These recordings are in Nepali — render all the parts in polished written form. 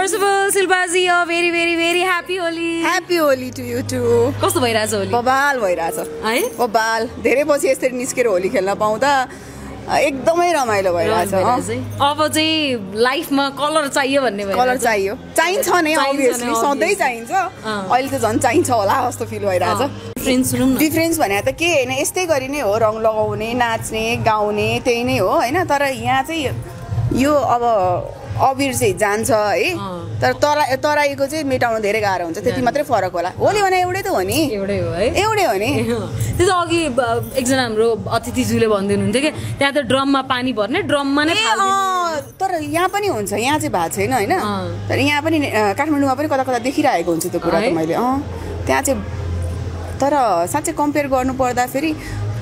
First of all, Silpaji, a very, very, very happy Holi. Happy Holi to you too. कस्तो भइराछ होली? बबाल भइराछ है? बबाल धेरै पछि यसरी निस्केर होली खेल्न पाउँदा एकदमै रमाइलो भइराछ। अब चाहिँ लाइफमा कलर चाहियो भन्ने भयो। कलर चाहियो, चाहिन्छ नै obviously, सधैँ चाहिन्छ। अहिले त झन् चाहिन्छ होला जस्तो फिल भइराछ। डिफरेन्स भने त के हैन, यस्तै गरी नै हो, रङ लगाउने, नाच्ने, गाउने त्यही नै हो हैन। तर यहाँ चाहिँ यो अब अबिर चाहिँ जान्छ है, तर तराईको चाहिँ मेटाउन धेरै गाह्रो हुन्छ, त्यति मात्रै फरक होला। होली भने एउटै त हो नि, एउटै हो है, एउटै हो नि। त्यो त अघि एकजना हाम्रो अतिथिज्यूले भन्दै हुनुहुन्थ्यो कि त्यहाँ त ड्रममा पानी भर्ने, ड्रममा नै फाल्ने। तर यहाँ पनि हुन्छ, यहाँ चाहिँ भएको छैन हैन। तर यहाँ पनि काठमाडौँमा पनि कता कता देखिरहेको हुन्छ त्यो कुरा त मैले। त्यहाँ चाहिँ तर साँच्चै कम्पेयर गर्नु पर्दा फेरि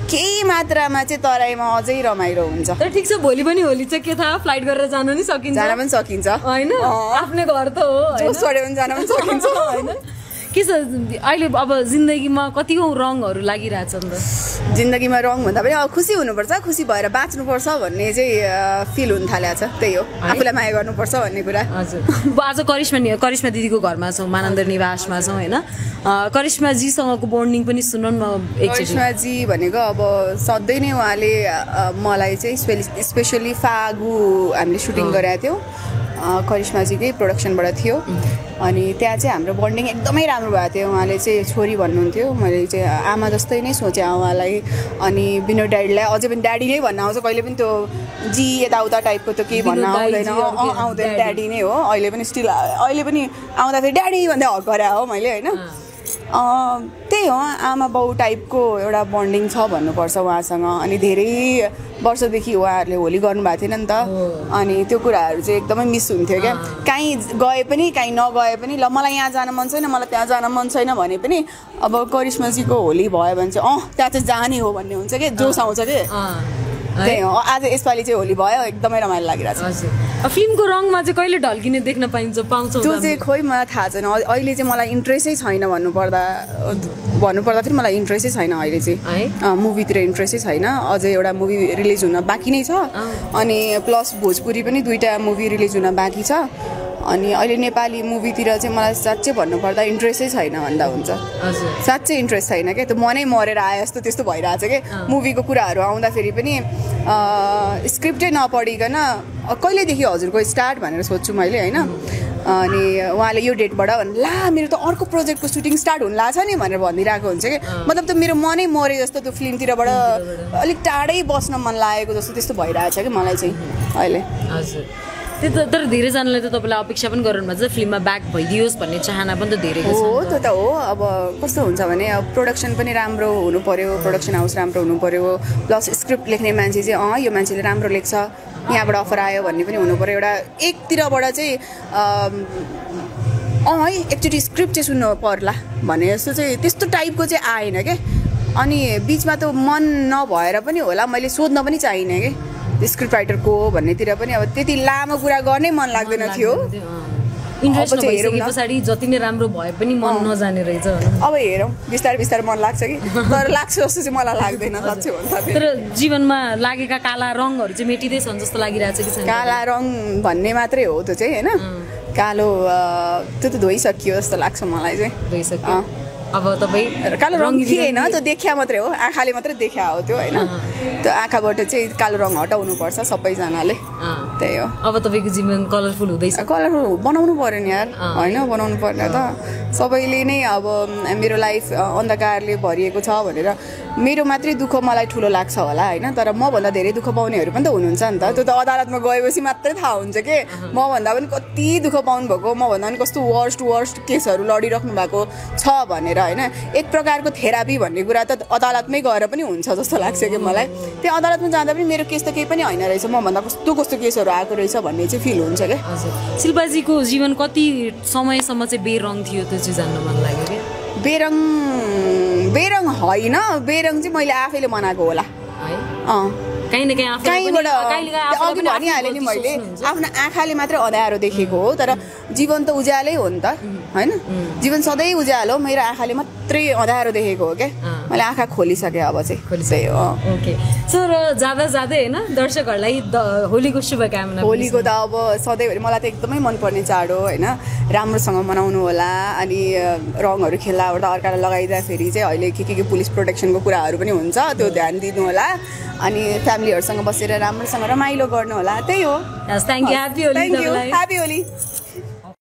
केही मात्रामा चाहिँ तराईमा अझै रमाइलो हुन्छ। तर ठिक छ, भोलि पनि होली चाहिँ के थाहा, फ्लाइट गरेर जानु नि सकिन्छ, जान पनि सकिन्छ हैन, आफ्नै घर त हो, जोस चढ्यो भने जान पनि सकिन्छ हैन। के छ अहिले अब जिन्दगीमा कतिको रङहरू लागिरहेछ नि त? जिन्दगीमा रङ भन्दा पनि अब खुसी हुनुपर्छ, खुसी भएर बाँच्नुपर्छ भन्ने चाहिँ फिल हुन थालेको छ। त्यही हो, आफूलाई माया गर्नुपर्छ भन्ने कुरा। हजुर, आज करिश्मा दिदीको घरमा छौँ, मानन्द निवासमा छौँ हैन। करिश्माजीसँगको बन्डिङ पनि सुनौँ न एकचोटि। करिश्माजी भनेको अब सधैँ नै उहाँले मलाई चाहिँ स्पेसली फागु हामीले सुटिङ गरेका थियौँ, करिश्माजीकै प्रोडक्सनबाट थियो। अनि त्यहाँ चाहिँ हाम्रो बन्डिङ एकदमै राम्रो भएको थियो। उहाँले चाहिँ छोरी भन्नुहुन्थ्यो, मैले चाहिँ आमा जस्तै नै सोचेँ उहाँलाई। अनि विनोद ड्याडीलाई अझै पनि ड्याडी नै भन्न आउँछ, कहिले पनि त्यो जी यताउता टाइपको त केही भन्न आउँदैन, आउँदैन, ड्याडी नै हो। अहिले पनि स्टिल अहिले पनि आउँदाखेरि ड्याडी भन्दै हक गरे हो मैले होइन। त्यही हो, आमा बाउ टाइपको एउटा बन्डिङ छ भन्नुपर्छ उहाँसँग। अनि धेरै वर्षदेखि उहाँहरूले होली गर्नुभएको थिएन नि त, अनि त्यो कुराहरू चाहिँ एकदमै मिस हुन्थ्यो क्या। काहीँ गए पनि काहीँ नगए पनि, ल मलाई यहाँ जान मन छैन, मलाई त्यहाँ जान मन छैन भने पनि अब करिश्माजीको होली भयो भने चाहिँ त्यहाँ चाहिँ जाने हो भन्ने हुन्छ कि, जोस आउँछ कि। त्यही हो, आज यसपालि चाहिँ होली भयो, एकदमै रमाइलो लागिरहेछ। फिल्मको रङमा चाहिँ कहिले ढल्किने देख्न पाउँछौँ? त्यो चाहिँ खोइ मलाई थाहा छैन, अहिले चाहिँ मलाई इन्ट्रेस्टै छैन भन्नुपर्दा फेरि मलाई इन्ट्रेस्टै छैन अहिले चाहिँ। मुभीतिर इन्ट्रेस्टै छैन, अझै एउटा मुभी रिलिज हुन बाँकी नै छ। अनि प्लस भोजपुरी पनि 2टा मुभी रिलिज हुन बाँकी छ। अनि अहिले नेपाली मुभीतिर चाहिँ मलाई साँच्चै भन्नुपर्दा इन्ट्रेस्टै छैन भन्दा हुन्छ। साँच्चै इन्ट्रेस्ट छैन क्या, त्यो मनै मरेर आए जस्तो त्यस्तो भइरहेछ क्या। मुभीको कुराहरू आउँदाखेरि पनि स्क्रिप्टै नपढिकन कहिलेदेखि हजुरको स्टार्ट भनेर सोध्छु मैले होइन। अनि उहाँले यो डेटबाट ला मेरो त अर्को प्रोजेक्टको सुटिङ स्टार्ट हुन लाग्छ नि भनेर भनिरहेको हुन्छ कि, मतलब त मेरो मनै मरे जस्तो त्यो फिल्मतिरबाट अलिक टाढै बस्न मन लागेको जस्तो त्यस्तो भइरहेछ कि मलाई चाहिँ अहिले। हजुर, त्यो त तर धेरैजनाले त तपाईँलाई अपेक्षा पनि गर्नु भएको छ फिल्ममा ब्याक भइदियोस् भन्ने चाहना पनि त धेरैको छ। हो त्यो त हो, अब कस्तो हुन्छ भने अब प्रोडक्सन पनि राम्रो हुनु पर्यो, प्रोडक्सन हाउस राम्रो हुनु पर्यो, प्लस स्क्रिप्ट लेख्ने मान्छे चाहिँ यो मान्छेले राम्रो लेख्छ, यहाँबाट अफर आयो भन्ने पनि हुनु पर्यो। एउटा एकतिरबाट चाहिँ है एकचोटि स्क्रिप्ट चाहिँ सुन्नु पर्ला भने जस्तो चाहिँ त्यस्तो टाइपको चाहिँ आएन क्या। अनि बिचमा त मन नभएर पनि होला, मैले सोध्न पनि चाहिनँ कि स्क्रिप्ट राइटरको भन्नेतिर पनि अब त्यति लामो कुरा गर्नै मन लाग्दैन थियो। इन्ट्रेस्ट पछाडि जति नै राम्रो भए पनि मन नजाने रहेछ। अब हेरौँ बिस्तारै बिस्तारै मन लाग्छ कि, तर लाग्छ जस्तो चाहिँ मलाई लाग्दैन साँच्चै भन्दा। तर जीवनमा लागेका काला रङहरू चाहिँ मेटिँदैछन् जस्तो लागिरहेछ कि छैन? काला रङ भन्ने मात्रै हो त्यो चाहिँ होइन, कालो त्यो त धोइसकियो जस्तो लाग्छ मलाई चाहिँ। धोइसक्यो, अब तपाईँ कालो रङ थिएन, त्यो देखिया मात्रै हो, आँखाले मात्रै देखिया हो त्यो होइन। त्यो आँखाबाट चाहिँ कालो रङ हटाउनु पर्छ सबैजनाले, त्यही हो। अब तपाईँको जीवन कलरफुल हुँदैछ? कलरफुल बनाउनु पर्यो नि यार, होइन बनाउनु पर्यो त। सबैले नै अब मेरो लाइफ अन्धकारले भरिएको छ भनेर मेरो मात्रै दुःख मलाई ठुलो लाग्छ होला होइन, तर मभन्दा धेरै दुःख पाउनेहरू पनि त हुनुहुन्छ नि त। त्यो त अदालतमा गएपछि मात्रै थाहा हुन्छ कि मभन्दा पनि कति दुःख पाउनु भएको, मभन्दा पनि कस्तो वर्स्ट केसहरू लडिराख्नु भएको छ भनेर होइन। एक प्रकारको थेरापी भन्ने कुरा त अदालतमै गएर पनि हुन्छ जस्तो लाग्छ कि मलाई। त्यो अदालतमा जाँदा पनि मेरो केस त केही पनि होइन रहेछ, मभन्दा कस्तो केसहरू आएको रहेछ भन्ने चाहिँ फिल हुन्छ क्या। शिल्पाजीको जीवन कति समयसम्म चाहिँ बेरङ थियो त्यो चाहिँ जान्न मन लाग्यो क्या? बेरङ होइन, बेरङ चाहिँ मैले आफैले बनाएको होला। कहीँबाट अघि भनिहालेँ नि मैले, आफ्नो आँखाले मात्रै अँध्यारो देखेको हो, तर जीवन त उज्यालै हो नि त होइन। जीवन सधैँ उज्यालो, मेरो आँखाले मात्रै अँध्यारो देखेको हो क्या। मैले आँखा खोलिसकेँ अब चाहिँ त्यही हो। ओके सो र जाँदा जाँदै होइन दर्शकहरूलाई होलीको शुभकामना। होलीको त अब सधैँभरि मलाई त एकदमै मनपर्ने चाड हो होइन, राम्रोसँग मनाउनु होला। अनि रङहरू खेल्दा ओर्दा अर्कालाई लगाइदिँदाखेरि चाहिँ अहिले के पुलिस प्रोटेक्सनको कुराहरू पनि हुन्छ, त्यो ध्यान दिनु होला। अनि फ्यामिलीहरूसँग बसेर राम्रोसँग रमाइलो गर्नु होला, त्यही हो। Thank you, happy Holi. Happy Holi.